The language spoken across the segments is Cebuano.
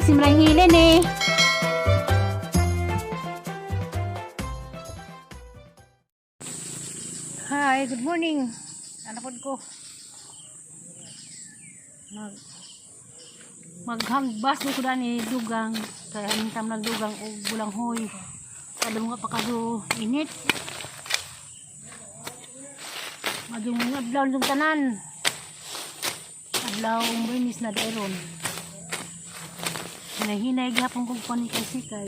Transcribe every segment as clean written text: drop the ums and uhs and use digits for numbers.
Simrang hilin eh. Hi, good morning. Ano pod ko? Maghagbas ni ko dani dugang kay aning tam nagdugang og bulanghoy. Kada mga pakado init. Madung adlaw ng tanan. Adlaw ang binis na dairon. Hinahinay gihapon kog panikay sikay.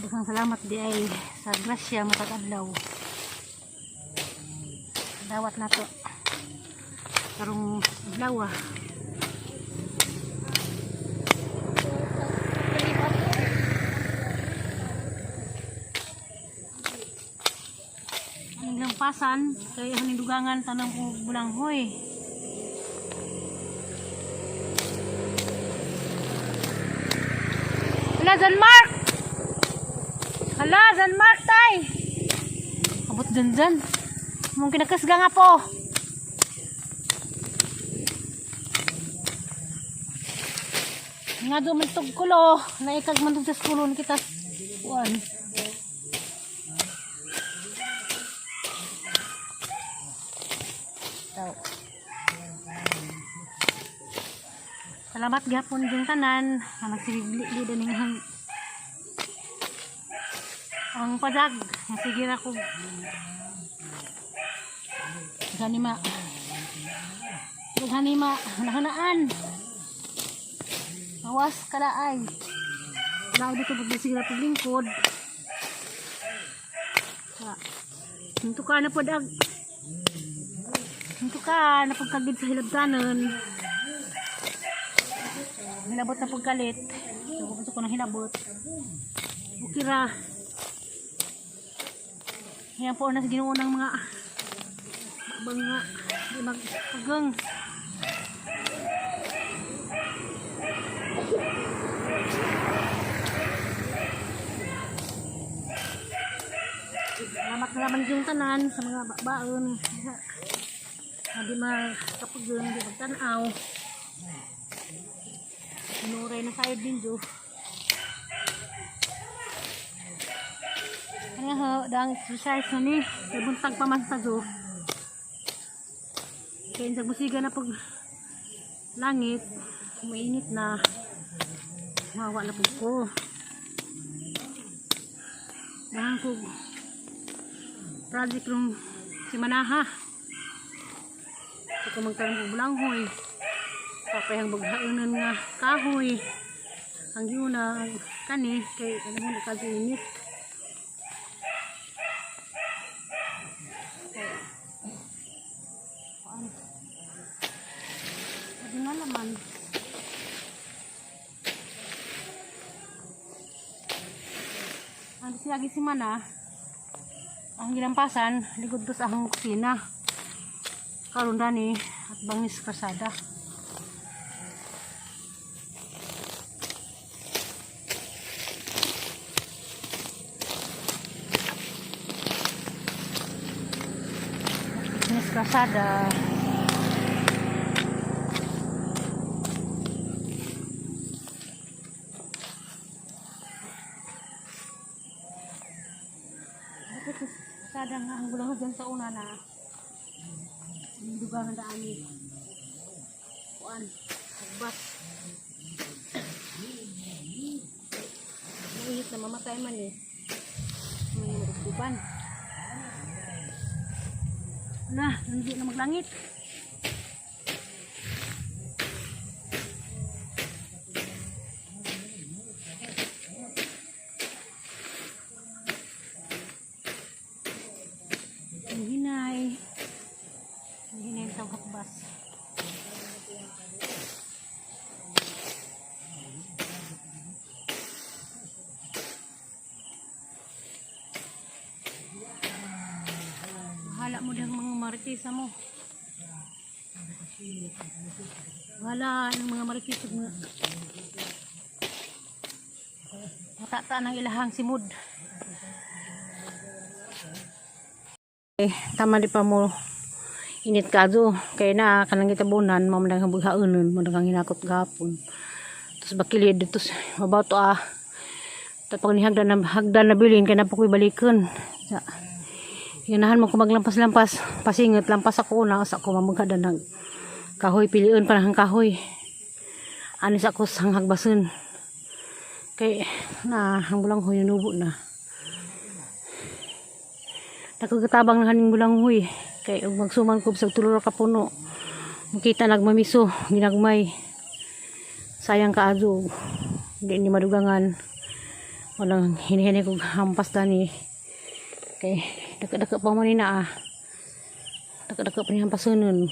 Daghang salamat di ay sa grasya matag adlaw. Dawat na to. Karong adlaw ah. Ang lampasan kay haning dugangan tanang og bulanghoy. Hala, San Mark! Hala, San Mark, tay! Abot dyan dyan. Mong kinakasga nga po. Nga doon man tugkulo. Naikag man tug sa skulo ni kita. Kuan. Tao. Salamat gihapon yung tanan nga nagsigli din ang ang padag. Sige ra ko. Gani ma. Gani ma nahanaan. Awas kalaay. Laod dito pag sige ra paglingkod. Ha. Hinto ka na pod ag. Hinto ka na pagkagid sa hilabtanon. Hinabot na pagkalit. So, ko ng hinabot. Ukira. Yan po na sa Ginoo ng mga mga di magpagang. Salamat na naman yung tanan sa mga baon. Hindi magkapagang, di magtanaw. Inuray na sayod din, Jo. Ano ho, dang exercise na ni. Kay buntag pa man sa Jo. Kaya sa busiga na pag langit, mainit na. Mawa na po ko. Dahang ko project room si Manaha. Ito magtarong ko bulanghoy. Papayang baghaonan nga kahoy. Ang giuna ang kani kay ano mo nakaginit. Kuan. Pwede na naman. Ang siyagi si Mana, ang ginampasan, likod to sa akong kusina. Karon dani at bangis kasada. Bangis kasada. Kasada nga ang gulang dyan sa una na dugangan daan ni kuan hagbas. Mainit na mamatay man eh. May marugduban. Na, hindi na maglangit. Ang hinay. Ang hinay sa hakbas. Bahala mo diyang mga maritisa mo. Wala ng mga maritis mga matata ng ilahang simod. Eh, tama di pa mo init kado kay na kanang gitabunan mo man ang bughaunon mo kang hinakot gapon. Tapos bakili dito sa mabaw to ah. Tapos pag nihagdan na hagdan na bilin kay na pa ko'y balikon. Sa ganahan mo ko maglampas-lampas, pasingot lampas ako una sa ako mamaghadan ng kahoy, piliun pa ng kahoy. Ani sa ako sang hagbason. Kay na ang bulanghoy nanubo na. Nakagatabang na haning bulanghoy. Kay ug magsuman ko sa tulo ra ka puno. Makita nagmamiso, ginagmay. Sayang kaadto hindi ni madugangan. Walang hinihini kog hampas dani. Kay daka-daka pa man ni na ah. Daka-daka pa ni hampasonon.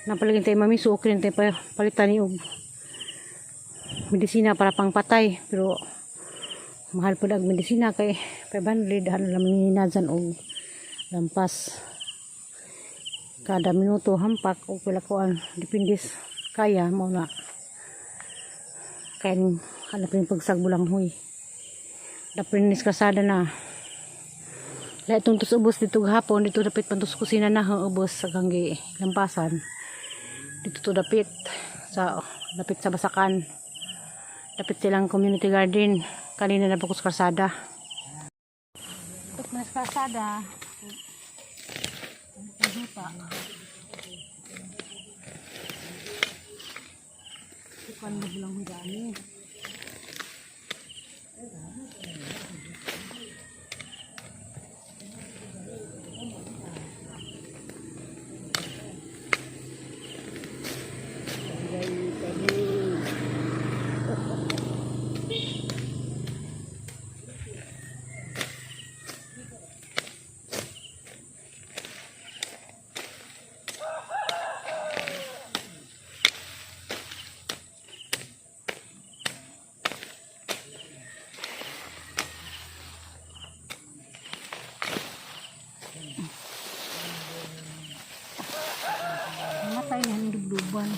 Napalagin tayo mamiso, okay rin tayo palitan ni og medisina para pangpatay, pero mahal po ang medisina kay 500 ano lang ni nazan og lampas kada minuto hampak o pila kuan, depende sa kaya mo na. Kaya ano pa yung pagsagbulang huy, dapat kasada na lahat itong tos ubos dito gahapon dito dapit pantos kusina na ang ubos sa ganggi lampasan dito to dapit sa dapit sa basakan, dapit silang community garden kanina na sa kalsada. Dapit sa kalsada. Ang Kuan mo bilang hudani. Namatay na ang dubduban.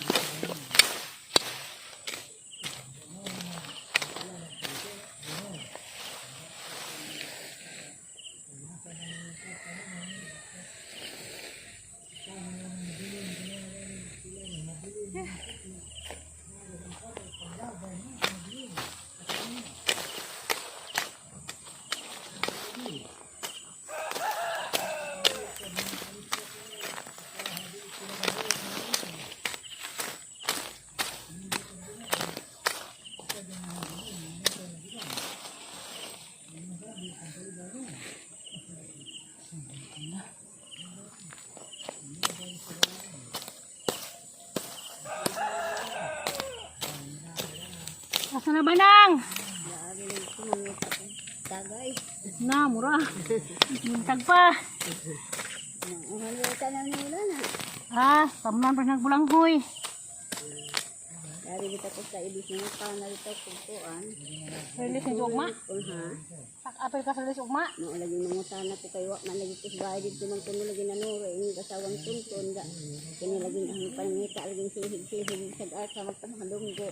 Asa na ba nang? Tagay. Na, mura. Buntag pa. Nanguhalwa na nila na. Ah, tamunan pa nagbulanghoy. Dari kita ko sa ibig nga pangal ito kukuan. Release ni ugma. Kung ha, Apel ka sa release ugma. no lagi mangutana ko kayo man lagi ko sa bahay dito man kuno lagi nanuro ing kasawang tuntun da. Kini lagi ang pangita lagi sihig-sihig sa asa magpamalunggo.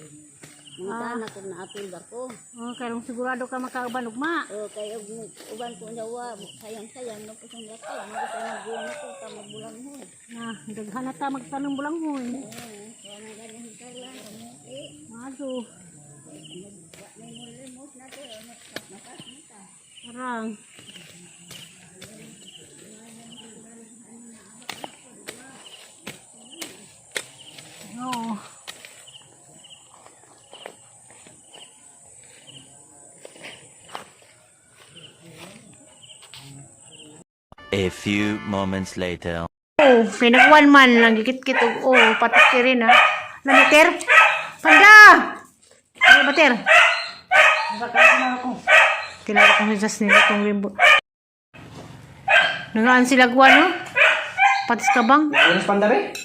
Mangutana ko na apil ba ko. Oh, kay sigurado ka makauban ugma. O kay og uban ko nyawa sayang-sayang no ko sa lakaw, mo ko sa ko ka magbulanghon. Na, daghan na ta magtanong bulanghoy. Eh, kaya nang galing lang kamuti. Maso. Wa may mulimos na to, mapas mo ta. Parang. Oo. A few moments later. Oh, pinagwan man lang gikit-kit og oh, patis rin ha. Lamiter. Panda. Ano ba ter? Tinawag ko si Jasmine itong limbo. Nangaan sila guwan, no? Patis ka bang? Ulas pandare?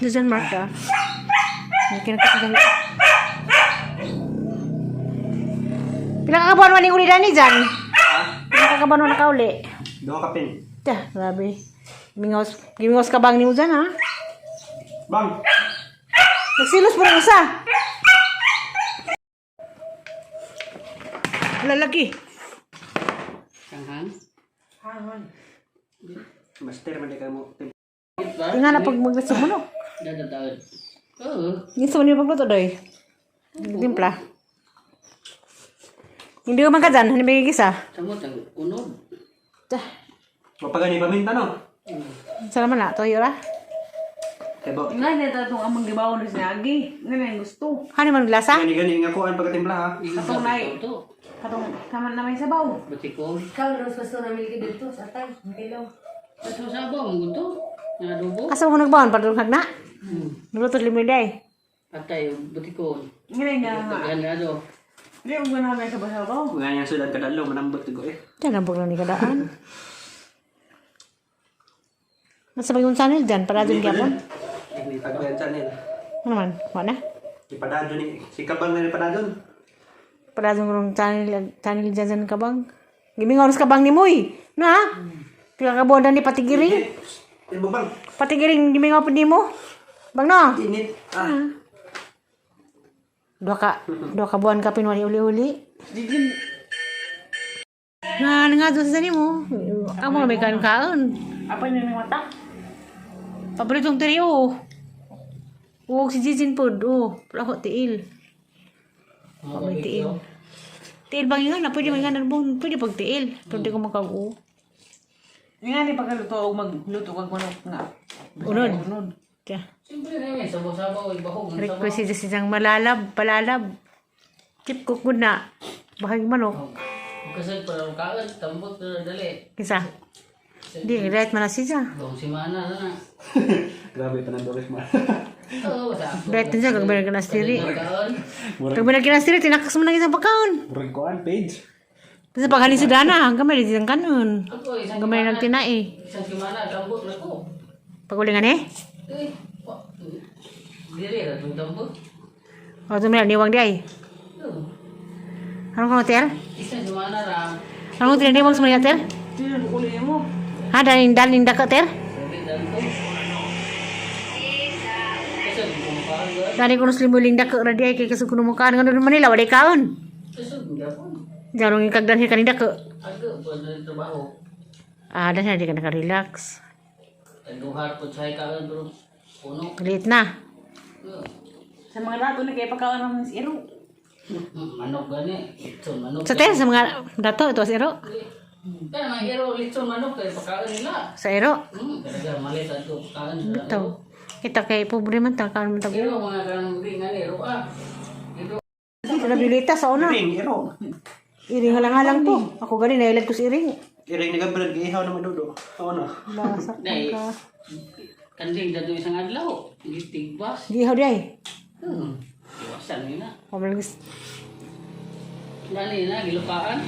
Diyan, Mark, ah. May kinakita. Pila ka kabuan man uli dani dyan? Pila ka kabuan man nakauli? Duha ka pin. Tah, grabe. Gimingos, gimingos ka bang ni Uzan, ha? Bang. Nagsilos po ng isa. Lalaki. Kanghan? Master man di ka mo. Tingnan na pag maglasog mo, no? Dadataon. Oo. Gusto mo niyo pagluto, Doy? Timpla. Hindi ko man ka dyan. Hindi may gisa. Samot ang unod. Tah. Mapagani paminta no? Salamat na. Toyo ra. Kebo. Nga na tatong amang gibawon sa nagi. Nga na yung gusto. Hani man glasa? Gani gani nga kuan pagkatimpla ha. Katong nay. Ito. Katong kaman na may sabaw. Batikol. Ikaw ros gusto na milky dito sa atay. Hello. Sa sabaw ang gusto. Nga adobo. Asa mo nagbaon para hag na? Nagluto limo day. Atay, batikol. Nga na nga. Daghan nga do. Hindi mo ganahan may sabaw-sabaw. Nga yang sudan kadalo manambot ko eh. Diyan ang buglang ni kadaan. Nasa bagong channel dyan, para dyan gyapon. Hindi pagbayan channel. Ano man, wala na. Ipadadon ni si Kabang na ipadadon. Para dyan kung channel, channel dyan dyan kabang. Giming oras kabang ni Moy. Na? Pila ka buwan ni patigiring. Ibo bang? Patigiring giming opo ni mo. Bang no? Init. Ah. Duha ka buwan ka pinwali uli-uli. Nga, nga doon sa nimo. Amo may kaon kaon. Apa na yung mata? Paboritong tiri oh. Huwag si Jijin pod oh. Pero ako tiil. Ako may tiil. Tiil bang nga na pwede man nga na pwede pag tiil. Pero di ko makag-o. Nga ni pagkaluto o magluto kag manok nga. Unod. Unod. Kaya, Siyempre na yun. Sabaw-sabaw. Ibahog. Ang sabaw. request si Jijin malalab, palalab. Chip cook gud na. Baka yung manok. Kasi para kaon, tambot na dali. Kisa. Di, right man na siya. Buong simana na na. Grabe panandoris mo. Oo, sa ako. Right na siya, kag meron ka na stiri. Kaon. Kag meron ka na stiri, tinakas mo na isang pagkaon. Murag kuan page. Kasi pag halin sa dana, hanggang may isang kanon. Ako, isang Hanggang may simana. nagtinae. Isang simana, tambot na ko. Pagulingan eh. Eh, wa- Dili ra itong tambot. O, tumila, niwang di ay. Oo. Anong kang hotel? Isang simana ra. Anong hotel niwang sa mga hotel? Sino uli mo? Ha, daling daling daka hotel? Dili danto. Kasi kung kaon ba? Daling kuno slimuling daka ra di ay kay kasug kuno mo kaan ngano Manila walay kaon. Kasi gapon. Jarong ikagdan hi kaning daka. Aga po na trabaho. Ah, dahil di ka naka-relax. Duhat po sa kaon pero puno. Liit na. Oo. Sa mga rato na kay pagkaon naman si Iro. Manok gani, litson manok. Sa tel, sa mga dato, ito sa ero. Kaya mga hero litson manok kay pagkaon nila. Sa ero. Talaga mali sa ato pagkaon sila. Ito. Kita kay pobre man ta kaon man ta. Hero mga kanang nga ni hero ah. Hero. Nabilita sa una. Iring iro. Iring halang-halang po. Ako gani nailad ko sa iring. Iring ni Gabriel giihaw na madudo. Oo na. Basak Dai. ka. Kanding dadto isang adlaw, gitigbas. Gihaw di ay. Iwasan ni na. Pamalang Dali na gilupaan.